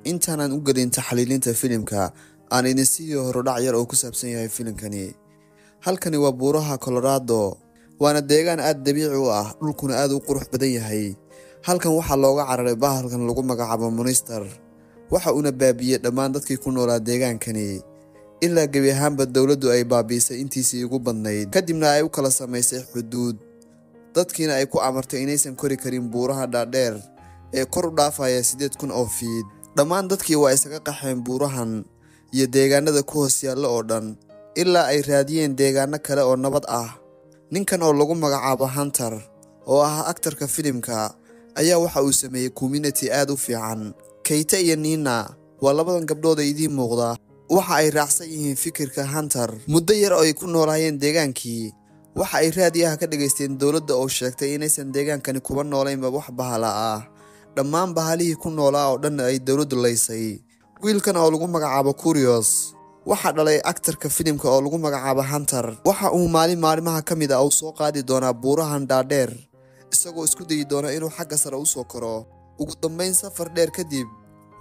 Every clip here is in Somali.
Intaanan u gelin taxliilinta filimka, aan idin siiyo horudhac yar oo ku saabsan yahay filimkani. Halkani waa buuraha Colorado, waana deegaan aad dabiici u ah, dhulkuna aad u qurux badan yahay. Halkan waxaa looga cararay bahalkan lagu magacaabo Monster, waxa uuna baabi'iyey dhammaan dadkii ku noolaa deegaankani, ilaa gebi ahaanba dowladdu ay baabi'isay intiisii ugu badnayd, kadibna ay u kala samaysay xuduud, dadkiina ay ku amartay inaysan kori karin buuraha dhaadheer ee kor u dhaafaya 8000 oo fiid. Dhammaan dadkii waa isaga qaxeen buurahan iyo deegaanada ku hoos yaalla oo dhan, ilaa ay raadiyeen deegaano kale oo nabad ah. Ninkan oo lagu magacaabo Hunter, oo ah aktarka filimka, ayaa waxa uu sameeyey community aad u fiican. Kayta iyo Nina waa labadan gabdhood ee idiin muuqda. Waxa ay raacsan yihiin fikirka Hunter. Muddo yar oo ay ku noolaayeen deegaankii, waxa ay raadiyaha ka dhagaysteen dowladda oo sheegtay inaysan deegaankani kuba noolaynba wax bahala ah, dhammaan bahalihii ku noolaa oo dhan ay dowladdu laysay. Wiilkan oo lagu magacaabo Curious waxaa dhalay aktarka filimka oo lagu magacaabo Hunter. Waxa uu maalin maalimaha ka mid ah uu soo qaadi doonaa buurahan dhaadheer, isagoo isku dayi doona inuu xagga sare u soo koro. Ugu dambayn, safar dheer kadib,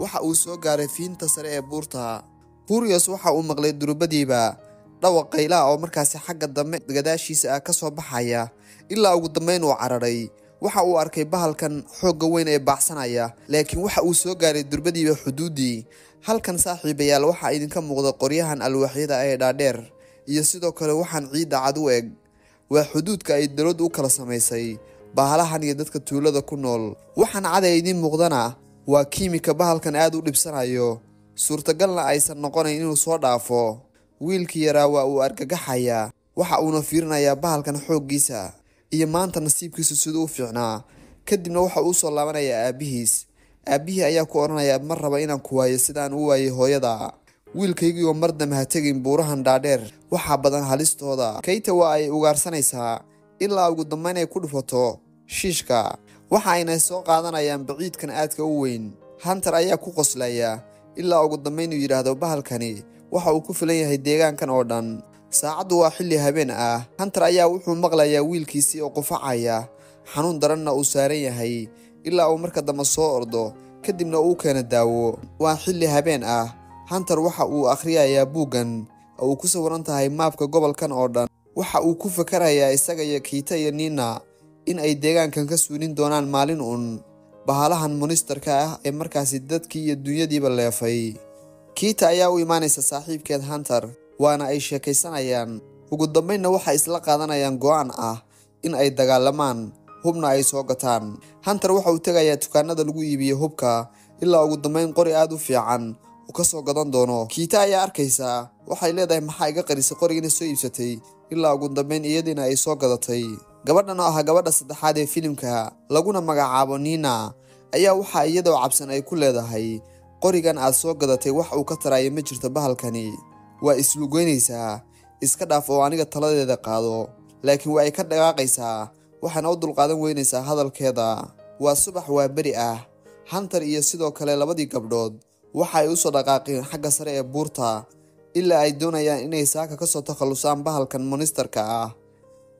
waxa uu soo gaaray fiinta sare ee buurta. Curious waxa uu maqlay durubadiiba dhawaq qaylaha oo markaasi xagga dambe gadaashiisa ah ka soo baxaya, ilaa ugu dambayn uu cararay. Waxa uu arkay bahalkan xoogga weyn ee baacsanaya, laakiin waxa uu soo gaaray durbadiiba xuduuddii. Halkan, saaxiibayaal, waxaa idinka muuqda qoryahan alwaaxyada ee dhaadheer iyo sidoo kale waxaan ciidda cad u eg waa xuduudka ay dowladdu u kala samaysay bahalahan iyo dadka tuulada ku nool. Waxaan cad ee idiin muuqdana waa kiimika bahalkan aad u dhibsanayo, suurtagalna aysan noqonayn inuu soo dhaafo. Wiilkii yaraa waa uu argagaxayaa, waxa uuna fiirinayaa bahalkan xooggiisa iyo maanta nasiibkiisu siduu u fiicnaa. Kadibna waxa uu soo laabanayaa aabbihiis. Aabbihii ayaa ku odhanaya, ma raba inaan ku waayo sidaan u waayay hooyada, wiilkaygiioo mar dambe ha tegin buurahan dhaadheer, waxaa badan halistooda. Kayta waa ay ugaarsanaysaa ilaa ugu dambayn ay ku dhufato shiishka, waxa ayna soo qaadanayaan baciidkan aadka u weyn. Hunter ayaa ku qoslaya ilaa ugu dambayn uu yidhaahdo bahalkani waxa uu ku filan yahay deegaankan oo dhan. Saacaddu waa xilli habeen ah. Hunter ayaa wuxuu maqlayaa wiilkiisii oo qufacaya, xanuun daranna uu saaran yahay, ilaa uu marka dambe soo ordo, kadibna uu keeno daawo. Waa xilli habeen ah. Hunter waxa uu akhriyayaa buuggan oo uu ku sawiran tahay maabka gobolkan oo dhan. Waxa uu ku fakarayaa isaga iyo Kiita iyo Nina in ay deegaankan ka suulin doonaan maalin uun bahalahan monsterka ah ee markaasi dadkii iyo dunyadiiba leefay. Kiita ayaa u imaanaysa saaxiibkeed Hunter, waana ay sheekaysanayaan. Ugu dambaynna waxay isla qaadanayaan go'aan ah in ay dagaalamaan, hubna ay soo gataan. Hunter waxa uu tegayaa dukaanada lagu iibiyo hubka, ilaa ugu dambayn qori aad u fiican uu ka soo gadan doono. Kiita ayaa arkaysaa, waxay leedahay, maxaa iga qarisay qorigiina soo iibsatay? Ilaa ugu dambayn iyadiina ay soo gadatay. Gabadhan oo ah gabadha saddexaad ee filimka, laguna magacaabo Nina, ayaa waxaa iyadoo cabsan ay ku leedahay, qorigan aad soo gadatay wax uu ka taraayo ma jirto, bahalkani waa islugoynaysaa, iska dhaaf oo aniga taladeeda qaado. Laakiin waa ay ka dhaqaaqaysaa, waxaana u dulqaadan weynaysaa hadalkeeda. Waa subax waa beri ah. Hunter iyo sidoo kale labadii gabdhood waxa ay usoo dhaqaaqeen xagga sare ee buurta, ilaa ay doonayaan inay saaka kasoo takhallusaan bahalkan monsterka ah.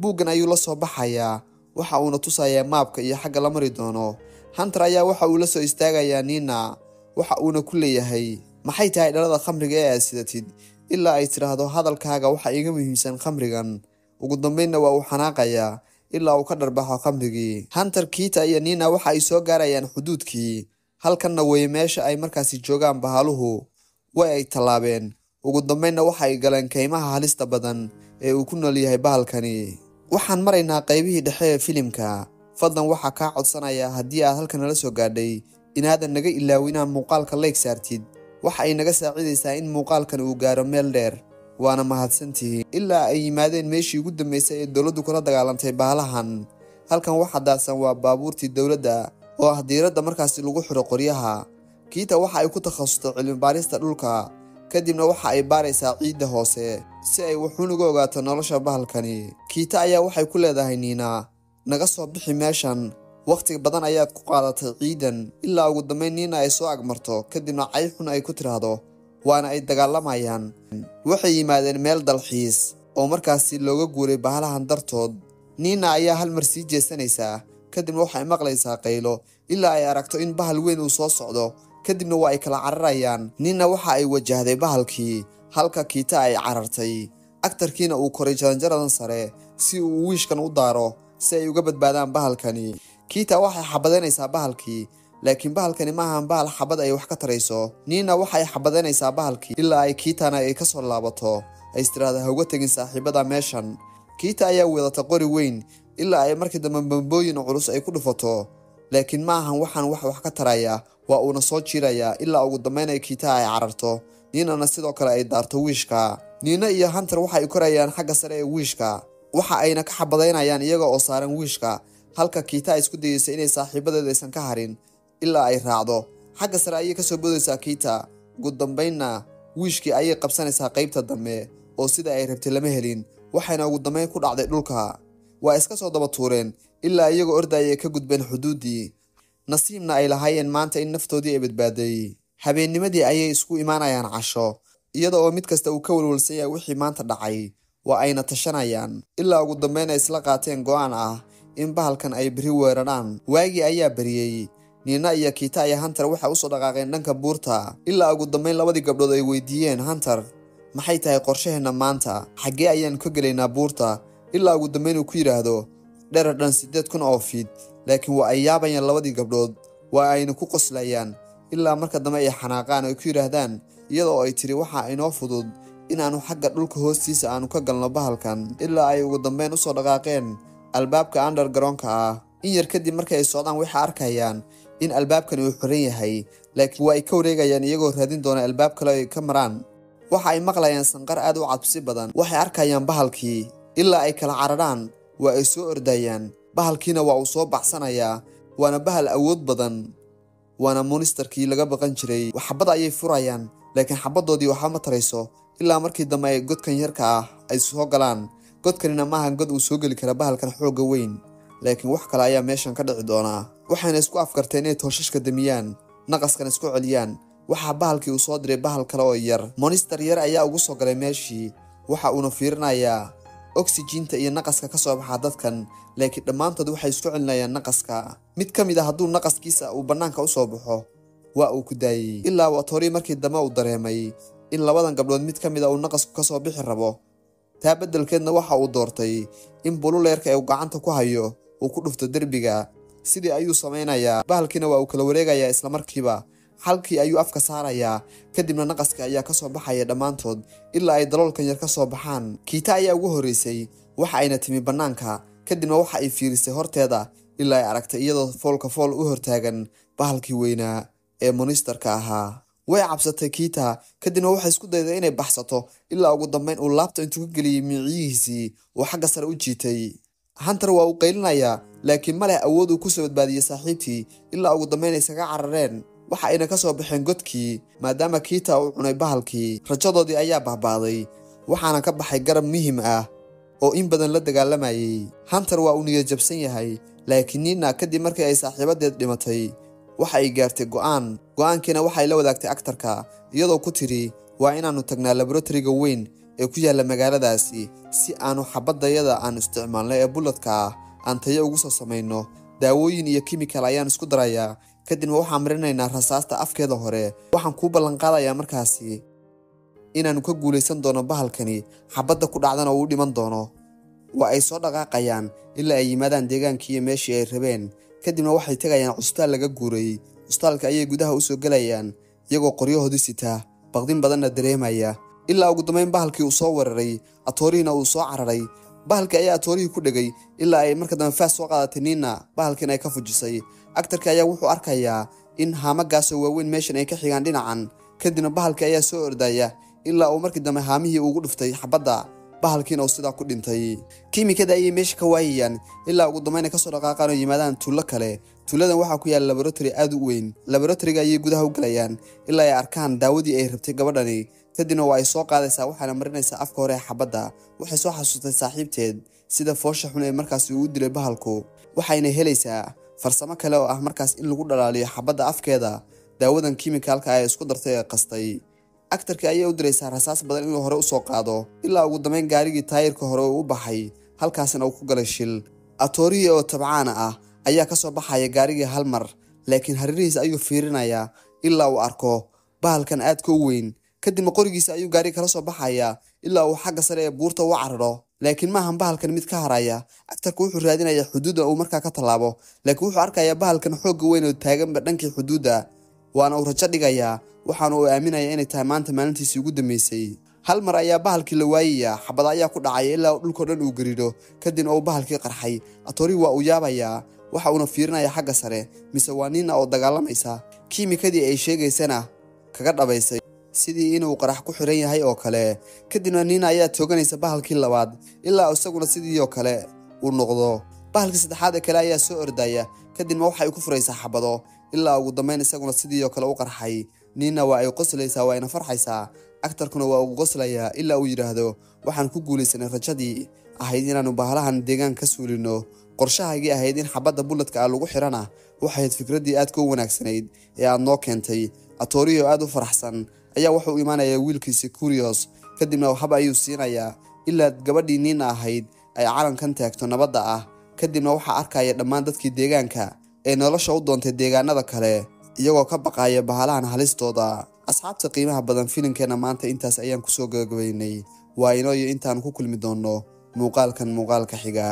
Buuggan ayuu la soo baxayaa, waxa uuna tusayaa maabka iyo xagga la mari doono. Hunter ayaa waxa uu la soo istaagayaa Nina, waxa uuna ku leeyahay, maxay tahay dhalada khamriga ee aad sidatid? Ilaa ay tidhaahdo, hadalkaaga waxa iiga muhiimsan khamrigan. Ugu dambaynna waa uu xanaaqayaa ilaa uu ka dharbaxo khamrigii. Hunter, Kiita iyo Nina waxa ay soo gaarayaan xuduudkii. Halkanna way meesha ay markaasi joogaan bahaluhu. Way ay tallaabeen, ugu dambaynna waxa ay galeen kaymaha halista badan ee uu ku nool yahay bahalkani. Waxaan maraynaa qaybihii dhexe ee filimka. Fadlan waxaa kaa codsanayaa, haddii aad halkan nala soo gaadhay, inaadan naga ilaawin inaad muuqaalka like saartid. Waxa ay naga saacidaysaa in muuqaalkan uu gaaro meel dheer, waana mahadsantihiin. Ilaa ay yimaadeen meeshii ugu dambeysay ee dowladdu kula dagaalantay bahalahan. Halkan waxa daadsan waa baabuurtii dowladda oo ah diiradda markaasi lagu xiro qoryaha. Kiita waxa ay ku takhasustay cilmi baarista dhulka, kadibna waxa ay baaraysaa ciidda hoose si ay wuxuun uga ogaato nolosha bahalkani. Kiita ayaa waxay ku leedahay Niina, naga soo bixi meeshan, wakhti badan ayaad ku qaadatay ciidan. Ilaa ugu dambayn Niina ay soo agmarto, kadibna cay xun ay ku tiraahdo, waana ay dagaalamayaan. Waxay yimaadeen meel dalxiis oo markaasi looga guuray bahalahan dartood. Niina ayaa hal mar sii jeesanaysaa, kadibna waxay maqlaysaa qaylo, ilaa ay aragto in bahal weyn uu soo socdo. Kadibna waa ay kala cararayaan. Nina waxa ay wajahday bahalkii, halka Kiita ay carartay. Aktarkiina uu koray jaranjaradan sare si uu wiishkan u daaro si ay uga badbaadaan bahalkani. Kiita waxay xabadaynaysaa bahalkii, laakiin bahalkani maahan bahal xabad ay wax ka tarayso. Nina waxay xabadaynaysaa bahalkii ilaa ay Kiitana ay ka soo laabato, ay istiraahda ha uga tegin saaxiibada meeshan. Kiita ayaa wadata qori weyn ilaa ay markii dambe bambooyin culus ay ku dhufato, laakiin maahan waxaan wax ka taraya, waa uuna soo jiirayaa ilaa ugu dambeyn ay Kiita ay cararto. Ninana sidoo kale ay daarto wiishka. Nina iyo Hunter waxay korayaan xagga sare ee wiishka, waxa ayna ka xabadaynayaan iyaga oo saaran wiishka, halka Kiita ay isku dayeysa inay saaxiibadeed aysan ka harin ilaa ay raacdo. Xagga sare ayay kasoo boodaysaa Kiita, ugu dambeynna wiishkii ayay qabsanaysaa qaybta dambe oo sida ay rabtay lama helin, waxayna ugu dambeyn ku dhacday dhulka. Waa iska soo daba tuureen ilaa iyagoo ordaya ay ka gudbeen xuduuddii, nasiibna ay lahaayeen maanta in naftoodii ay badbaaday. Habeennimadii ayay isku imaanayaan casho, iyada oo mid kasta uu ka walwalsan yahay wixii maanta dhacay. Waa ayna tashanayaan ilaa ugu dambeyn ay isla qaateen go'aan ah in bahalkan ay beri weeraraan. Waagii ayaa beriyey. Nina iyo Kiita iyo Hunter waxay usoo dhaqaaqeen dhanka buurta, ilaa ugu dambeyn labadii gabdhood ay weydiiyeen Hunter, maxay tahay qorshaheenna maanta, xaggee ayaan ka gelaynaa buurta? Ilaa ugu dambeyn uu ku yidhaahdo dherer dhan 8000 oo fiid. Laakiin waa ay yaabayaan labadii gabdhood, waa ayna ku qoslayaan ilaa marka dambe ay xanaaqaan ay ku yidhaahdaan, iyadoo ay tiri waxa inoo fudud inaanu xagga dhulka hoostiisa aanu ka galno bahalkan, ilaa ay ugu dambeyn usoo dhaqaaqeen albaabka undergroundka ah. In yar kadib markay ay socdaan waxay arkayaan in albaabkani uu xiran yahay, laakiin waa ay ka wareegayaan iyagoo raadin doona albaab kale ay ka maraan. Waxa ay maqlayaan sanqar aad u cabsi badan, waxay arkayaan bahalkii ilaa ay kala cararaan. Waa ay soo ordayaan, bahalkiina waa uu soo baxsanayaa, waana bahal awood badan, waana monsterkii laga baqan jiray. Xabad ayay furayaan, laakiin xabadoodii waxba ma tarayso ilaa markii dambe ay godkan yarka ah ay soo galaan. Godkanina maahan god uu soo geli kara bahalkan xoogga weyn, laakiin wax kale ayaa meeshan ka dhici doonaa. Waxayna isku afkarteen inay tooshashka damiyaan, naqaskan isku celiyaan. Waxaa bahalkii uu soo diray bahal kale oo yar. Monster yar ayaa ugu soo galay meeshii, waxa uuna fiirinayaa oksijiinta iyo naqaska ka soo baxa dadkan, laakiin dhammaantood waxay isku celinayaan naqaska. Mid ka mid ah hadduu naqaskiisa uu bannaanka usoo baxo waa uu ku daayey, ilaa Watori markii dambe uu dareemay in labadan gabdhood mid ka mid ah uu naqasku kasoo bixi rabo. Taa beddelkeedna waxa uu doortay in bululeerka ee uu gacanta ku hayo uu ku dhufto derbiga. Sidii ayuu samaynayaa, bahalkiina waa uu kala wareegayaa islamarkiiba. Halkii ayuu afka saarayaa, kadibna naqaska ayaa kasoo baxaya dhammaantood ilaa ay daloolkan yar kasoo baxaan. Kiita ayaa ugu horreysay, waxa ayna timi bannaanka, kadibna waxa ay fiirisay horteeda ilaa ay aragtay iyadoo foolka fool u hortaagan bahalkii weynaa ee monsterka ahaa. Way cabsatay Kiita, kadibna waxay isku dayday inay baxsato ilaa ugu dambeyn uu laabta intuu ka geliyey miciyihiisii uu xagga sare u jiitay. Hunter waa uu qaylinayaa, laakiin ma leh awood uu kusoo badbaadiyey saaxiibtii ilaa ugu dambeyn ay iskaga carareen. Waxa ayna ka soo baxeen godkii maadaama Kiita uu cunay bahalkii. Rajadoodii ayaa baabaaday, waxaana ka baxay garab muhiim ah oo in badan la dagaalamayay. Hunter waa uu niyad jabsan yahay, laakiin Nina kadib markii ay saaxiibadeed dhimatay waxa ay gaartay go'aan. Go'aankiina waxay la wadaagtay aktarka, iyadoo ku tiri waa inaannu tagnaa laboratoriga weyn ee ku yaalla magaaladaasi si aanu xabadayada aan isticmaalno ee bulladka ah aan tayo ugu soo samayno. Daawooyin iyo kimikal ayaan isku darayaa, kadibna waxaan marinaynaa rasaasta afkeeda hore. Waxaan kuu ballanqaadayaa markaasi inaannu ka guulaysan doono bahalkani, xabadda ku dhacdana uu dhiman doono. Waa ay soo dhaqaaqayaan ilaa ay yimaadaan deegaankii iyo meeshii ay rabeen. Kadibna waxay tegayaan cusbitaal laga guuray. Cusbitaalka ayay gudaha usoo gelayaan iyagoo qoryahoodii sita, baqdin badanna dareemaya, ilaa ugu dambeyn bahalkii uu soo weeraray, atoorihiina uu soo cararay. Bahalkii ayaa atoorihii ku dhegay ilaa ay marka dambe faas soo qaadatay Nina, bahalkiina ay ka fujisay. Aktarka ayaa wuxuu arkayaa in haamagaasoo waaweyn meeshan ay ka xigaan dhinacan, kadibna bahalkii ayaa soo ordaya ilaa uu markii dambe haamihii ugu dhuftay xabadda, bahalkiina uu sidaa ku dhintay. Kiimikada ayay meesha ka waayayaan ilaa ugu dambeyn ay kasoo dhaqaaqaan oo yimaadaan tuulo kale. Tuuladan waxaa ku yaala laboratory aad u weyn. Laboratoriga ayay gudaha u galayaan ilaa ay arkaan daawadii ay rabtay gabadhani. Kadibna waa ay soo qaadaysaa, waxaana marinaysaa afka hore ee xabadda. Waxay soo xasuustay saaxiibteed sida foosha xun ee markaasi uu u dilay bahalku, waxayna helaysaa farsamo kale oo ah markaas in lagu dhalaaliyo xabadda afkeeda daawadan kiimikaalka ay isku dartay ee qastay. Aktarkii ayay u diraysaa rasaas badan inuu hore usoo qaado, ilaa ugu dambeyn gaarigii taayirka hore uu u baxay, halkaasna uu ku galay shil. Atoorihii oo tabcaana ah ayaa kasoo baxaya gaarigii hal mar, laakiin hareerihiis ayuu fiirinayaa Ilaa uu arko bahalkan aadka u weyn. Kadibna qorigiisa ayuu gaari kala soo baxayaa ilaa uu xagga sare ee buurta u cararo, laakiin maahan bahalkan mid ka haraya. Actarku wuxuu raadinayaa xuduudda uu markaa ka tallaabo, laakiin wuxuu arkayaa bahalkan xoogga weyn oo taaganba dhankii xuduudda, waana uu rajo dhigayaa, waxaana uu aaminayaa inay tahay maanta maalintiisii ugu dambeysay. Hal mar ayaa bahalkii la waayayaa, xabada ayaa ku dhacaya ilaa dhulkao dhan uu gariiro, kadibna uu bahalkii qarxay. Atori waa uu yaabayaa, waxa uuna fiirinaya xagga sare, mise waa Nina oo dagaalamaysa, kiimikadii ay sheegaysana kaga dhabaysay sidii inuu qarax ku xiran yahay oo kale. Kadibna Nina ayaa tooganaysa bahalkii labaad ilaa isaguna sidii oo kale uu noqdo. Bahalkii saddexaad ee kale ayaa soo ordaya, kadibna waxay ku furaysaa xabado ilaa ugu dambeyn isaguna sidii oo kale u qarxay. Nina waa ay qoslaysaa, waa ayna farxaysaa, actarkuna waa uu qoslayaa ilaa uu yidhaahdo waxaan ku guulaysanay rajadii ahayd inaannu bahalahan deegaan ka suulino. Qorshahaygii ahayd in xabadda bulletka ah lagu xirana waxay ahayd fikraddii aadka u wanaagsanayd ee aad noo keentay. Atoriyo aad u faraxsan ayaa wuxuu imaanayaa wiilkiisi Curios, kadibna hab ayuu siinayaa ilaa gabadhii Nina ahayd ay calankan taagto nabadda ah. Kadibna waxaa arkaya dhammaan dadkii deegaanka ee nolosha u doontay deegaanada kale, iyagoo ka baqaya bahalahan halistooda. Asxaabta qiimaha badan, filimkeena maanta intaas ayaan kusoo gabagabaynay. Waa inoo iyo intaan ku kulmi doonno muuqaalkan muuqaalka xiga.